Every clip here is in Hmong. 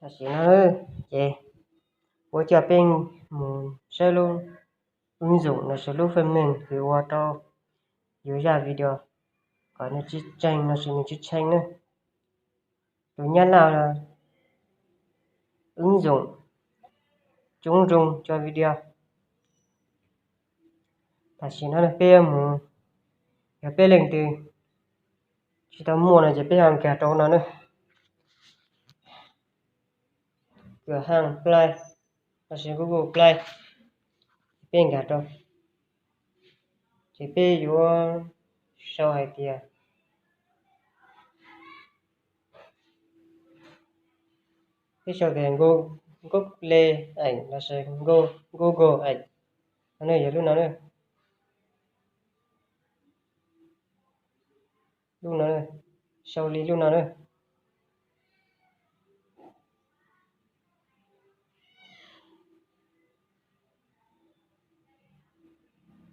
Tam sim no ces kuv coj peb mus saib lub ứng dụng los sis lub phần mềm kws ua rau yus zaj video kom nws tsis tseeg los sis nws tsis tshee na. Tus Nyab Laj, ứng dụng chống rung cho video. Tam sim no peb yuav mus, yog peb leej twg tsis tau muaj no ces peb ho nkag rau no na. Kws haj plai, los sis Google Play, peb nkag rau, ces peb yuav sau hais tias, peb sau tias Google Ads los sis Google Ads. No yog lub no na. Lub no, sau li lub no na.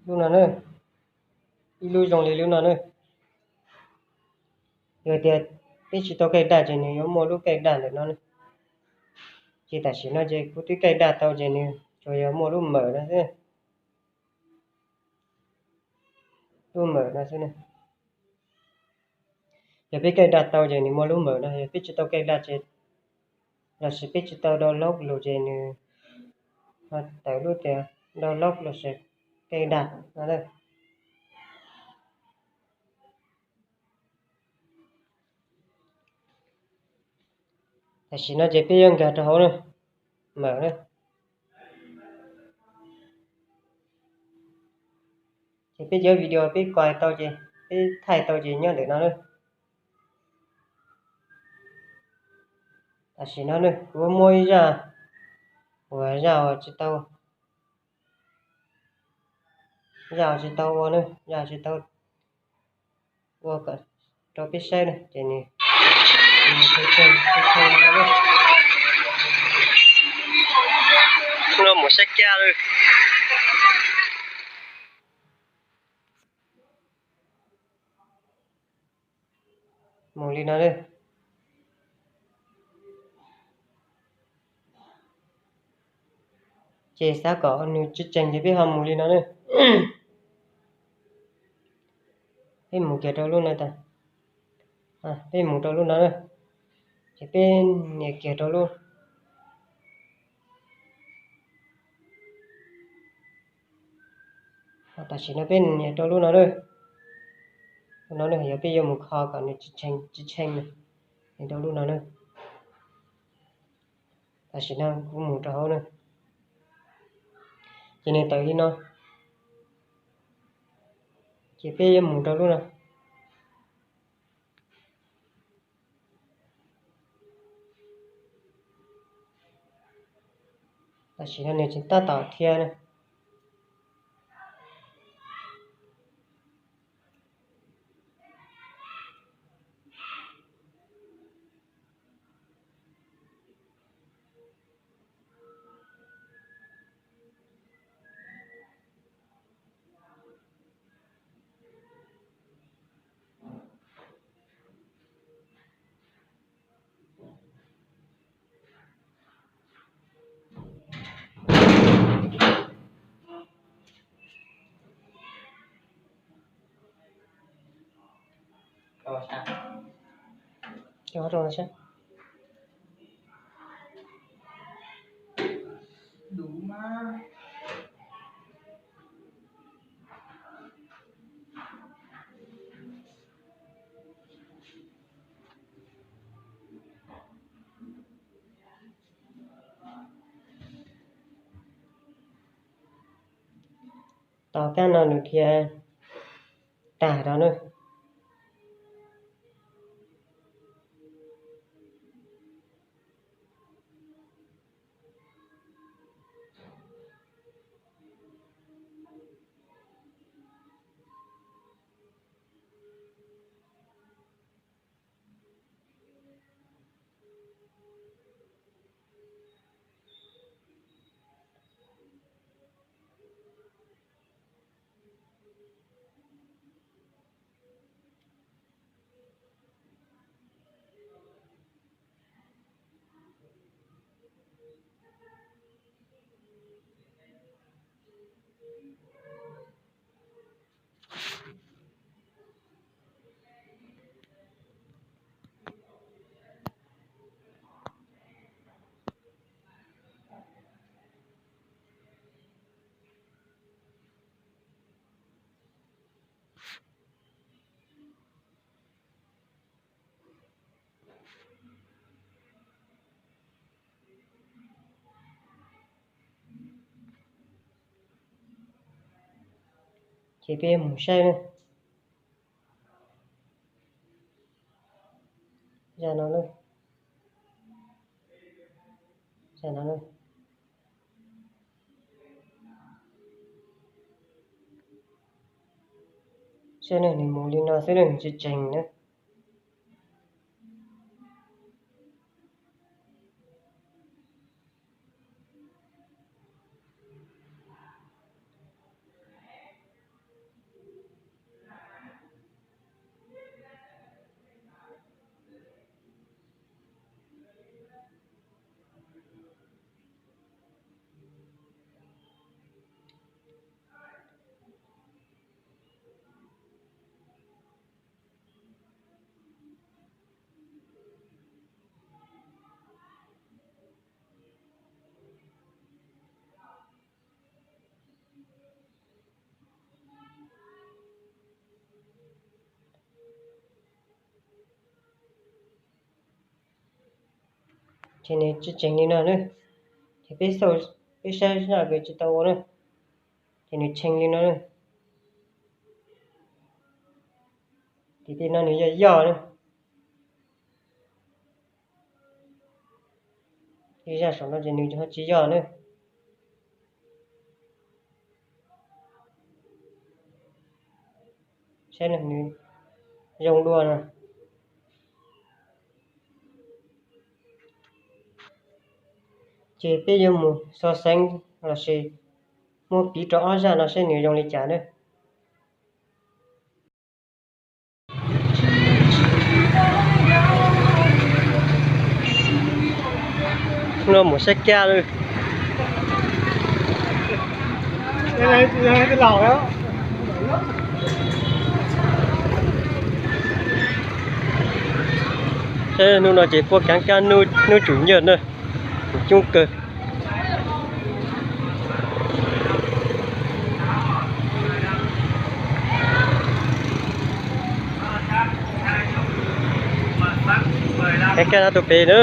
Lub no na, ib lub zoo li lub no na. Yog tias peb tsis tau kaij daj ces nws yuav muaj lub kaij daj ntawm no na. Ces tam sim no ces kuv twb kaij daj tau ces nws tsuas yog muaj lub mawm no xwb. Lub mawm no xwb na. Yog peb kaij daj tau ces nws muaj lub mawm no, yog peb tsis tau kaij daj ces, los sis peb tsis tau download los ces nws ho tawm lub tias download los sis kaij daj no. Tam sim no ces peb yuav nkag rau hauv na, mawm na. Ces peb cov video peb kais tau ces, peb thaij tau ces nyob ntawm no na. Tam sim no na kuv muab ib zaj uas zaj uas tsis tau, zaj uas tsis tau ua na, zaj tsis tau ua kom rau peb saib na ces nws, no mus saib kiag lawm. Mus li no na. Ces xav kom nws tsis tseeg ces peb ho mus li no na. Peb mus kiag rau lub no tag, peb mus rau lub no na. Ces peb nias kiag rau lub, tam sim no peb nias rau lub no na. Lub no na yog peb yuav mus kho kom nws tsis tshee, tsis tshee na, nias rau lub no na. Tam sim no kuv mus rau hauv na, ces nws tawm li no, ces peb yuav mus rau lub no. Tam sim no nws tseem tab tom dhia na. Tom qab no nws dhia tag rau na. Ces peb mus saib na. Zaj no na. Zaj no na. Saib na, nws mus li no xwb na, nws tsis tseeg na. Ces nws tsis tseeg li no na. Ces peb xauj, peb saib zaj kws tsis tau ua na. Ces nws tshee li no na. Ces tej no nws yog yoj na. Ib zaj saum no ces nws ho tsis yog na. Saib nws zoo dua no. Ces peb yuav mus so xeev lossis muab piv rau ob zaj no saib nws zoo li cas na. No mus saib kab lawm. Saib hnub no ces puab kaav kab hnub tsum nyaj na, coob kawg. Kaav kab no tuaj pem na.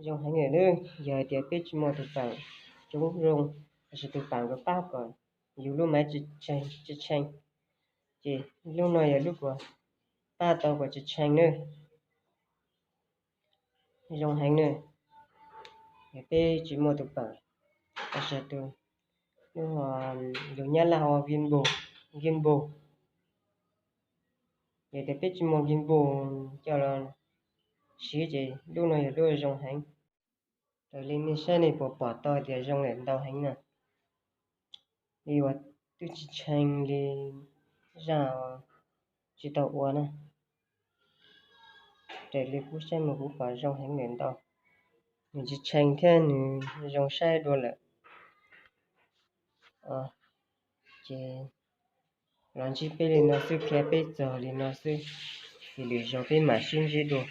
Zoo heev lawm na, yog hais tias peb tsis muaj tus peem coob zoo, lossis tus peem kws pab kom yus lub maiv tsis tshee, ces lub no yog lub kuas pab tau kom tsis tshee na. Zoo heev na, yog peb tsis muaj tus peem, lossis tus, lub, lus Nyab Laj hu gimbal, gimbal. Yog tias peb tsis muaj gimbal coj los siv ces lub no yog lub zoo heev. Raws li nej saib nej puas pom tau tias zoo lawm ntau heev na. Li uas twb tsis tshee li zaj tsis tau ua na. Raws li kuv saib mus kuv pom zoo heev lawm ntau. Nws tsis tshee thiab nws zoo saib dua lawm. Ces los ntsib peb li no xwb, qhia peb txog li no xwb. Ces lwm zaus peb mam sib ntsib dua.